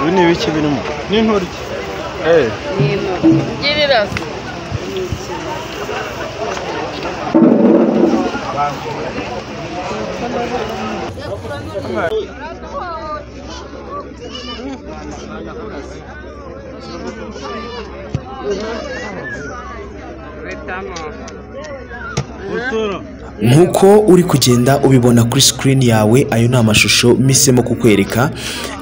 Ibi ni ibiki birimo? Ni intoryi. Ni intoryi. Girira se. Nkuko uri kugenda ubibona kuri screen yawe, ayo ni amashusho mpisemo kukwereka.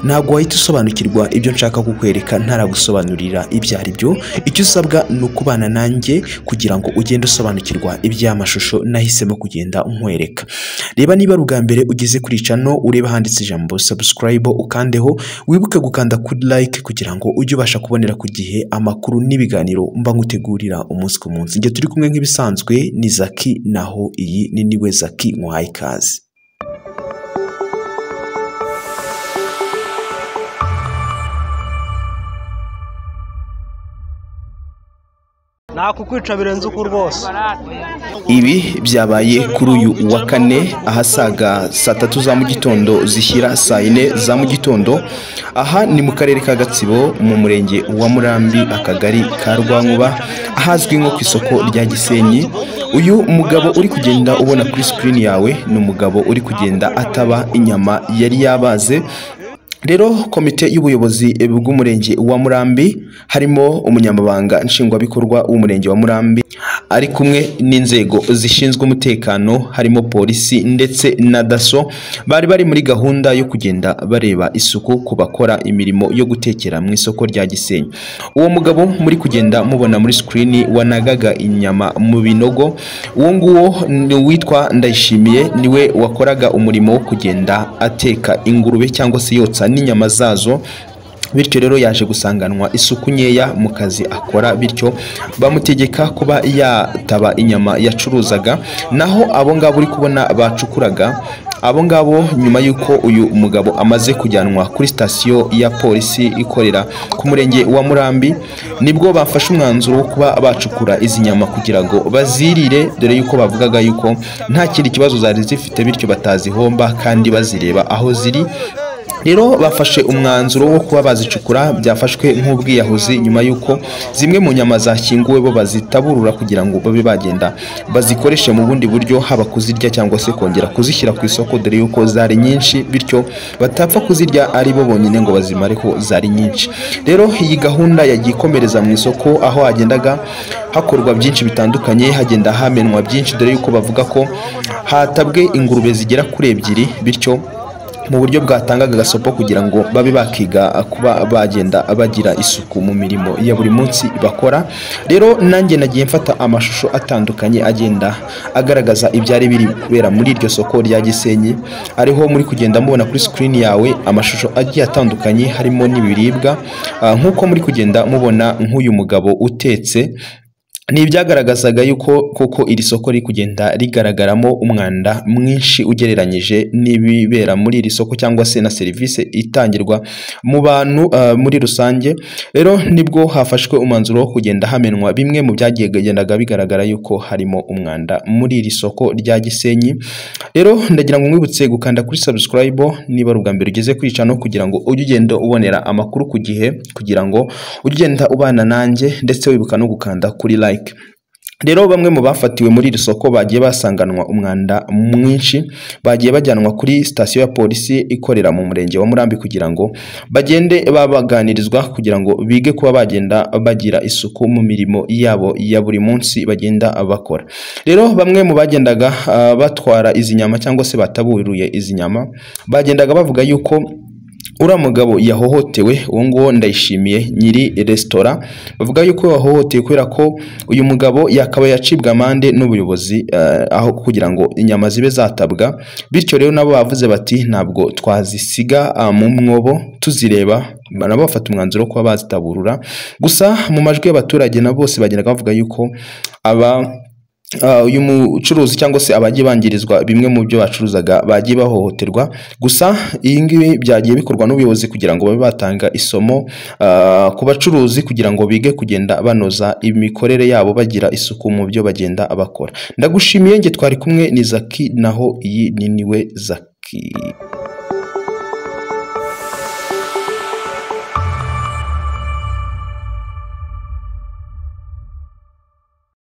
Ntabwo wahita usobanukirwa ibyo nshaka kukwereka ntaragusobanurira ibyo ari byo. Icyo usabwa ni ukubana nanjye kugira ngo ugende usobanukirwa iby'amashusho nahisemo kugenda nkwereka. Reba niba ari ubwa mbere ugeze kuri channel, ureba handitse ijambo subscribe ukandeho, wibuke gukanda kuri like kugira ngo ujye ubasha kubonera ku gihe amakuru n'ibiganiro mba ngutegurira umunsi ku munsi. Njye turi kumwe nk'ibisanzwe ni Zaki, naho iyi ni niwe Zaki nkuhaye ikaze. Nakukwica birenze uko rwose. Ibi byabaye kuri uyu wa kane ahasaga saa 3 za mu gitondo zishyira saa 4 za mu gitondo. Aha ni mu karere ka Gatsibo mu murenge wa Murambi, akagari ka Rwankuba, ahazwi nko ku isoko rya Gisenyi. Uyu mugabo uri kugenda ubona kuri screen yawe ni umugabo uri kugenda ataba inyama yari yabaze. Rero komite y'ubuyobozi bw'umurenge wa Murambi harimo umunyamabanga nshingwabikorwa w'umurenge wa Murambi ari kumwe n'inzego zishinzwe umutekano harimo polisi ndetse na DASSO, bari bari muri gahunda yo kugenda bareba isuku ku bakora imirimo yo gutekera mu isoko rya Gisenyi. Uwo mugabo muri kugenda mubona muri screen wanagaga inyama mu binogo, uwo nguwo ni uwitwa Ndayishimiye, niwe wakoraga umurimo wo kugenda ateka ingurube cyangwa se yotsa n'inyama zazo. Bityo rero yaje gusanganwa isuku nkeya mu kazi akora, bityo bamutegeka kuba yataba inyama yacuruzaga. Naho abo ngabo uri kubona bacukuraga, abo ngabo nyuma y'uko uyu mugabo amaze kujyanwa kuri sitasiyo ya polisi ikorera ku murenge wa Murambi, nibwo bafashe umwanzuro wo kuba bacukura izi nyama kugira ngo bazirire, dore yuko bavugaga yuko nta kindi kibazo zari zifite, bityo batazihomba kandi bazireba aho ziri. Rero bafashe umwanzuro wo kuba bazicukura, byafashwe nk'ubwiyahuzi nyuma y'uko zimwe mu nyama zashyinguwe bo bazitaburura kugira ngo babe bagenda bazikoreshe mu bundi buryo, haba kuzirya cyangwa se kongera kuzishyira ku isoko, dore yuko zari nyinshi, bityo batapfa kuzirya ari bo bonyine ngo bazimare ko zari nyinshi. Rero iyi gahunda yagiye ikomereza mu isoko, aho hagendaga hakorwa byinshi bitandukanye, hagenda hamenwa byinshi, dore yuko bavuga ko hatabwe ingurube zigera kuri 2, bityo mu buryo bwatangaga gasopo kugira ngo babe bakiga kuba bagenda bagira isuku mu mirimo ya buri munsi bakora. Rero nanjye nagiye mfata amashusho atandukanye agenda agaragaza ibyari biri kubera muri iryo soko rya Gisenyi, ariho muri kugenda mubona kuri screen yawe amashusho agiye atandukanye harimo n'ibiribwa, nk'uko muri kugenda mubona nk'uyu mugabo utetse. Ni ibyagaragazaga yuko koko iri soko riri kugenda rigaragaramo umwanda mwinshi ugereranyije n'ibibera muri iri soko cyangwa se na serivisi itangirwa mu bantu muri rusange. Rero nibwo hafashwe umwanzuro wo kugenda hamenwa bimwe mu byagendaga bigaragara yuko harimo umwanda muri iri soko rya Gisenyi. Rero ndagira ngo nkwibutse gukanda kuri subscribe niba ari ubwa mbere ugeze kuri channel, kugira ngo ujye ugenda ubonera amakuru ku gihe, kugira ngo ujye ugenda ubana nanjye, ndetse wibuka no gukanda kuri like. Rero bamwe mu bafatiwe muri iri soko bagiye basanganwa umwanda mwinshi, bagiye bajyanwa kuri sitasiyo ya polisi ikorera mu murenge wa Murambi kugira ngo bagende babaganirizwa kugira ngo bige kuba bagenda bagira isuku mu mirimo yabo ya buri munsi bagenda bakora. Rero bamwe mu bagendaga batwara izi nyama cyangwa se bataburuye izi nyama bagendaga bavuga yuko uriya mugabo yahohotewe, uwo nguwo Ndayishimiye nyiri resitora, bavuga yuko yahohotewe kubera ko uyu mugabo yakaba yacibwa amande n'ubuyobozi aho kugira ngo inyama zibe zatabwa. Bityo rero nabo bavuze bati ntabwo twazisiga mu mwobo tuzireba, nabo bafata umwanzuro wo kuba bazitaburura. Gusa mu majwi y'abaturage na bose bagendaga bavuga yuko aba uyu mucuruzi cyangwa se abagiye bangirizwa bimwe mu byo bacuruzaga bagiye bahohoterwa. Gusa iyi ngibi byagiye bikorwa n'ubuyobozi kugira ngo babe batanga isomo ku bacuruzi kugira ngo bige kugenda banoza imikorere yabo bagira isuku mu byo bagenda bakora. Ndagushimiye, nge twari kumwe ni Zaki, naho iyi ni niwe Zaki.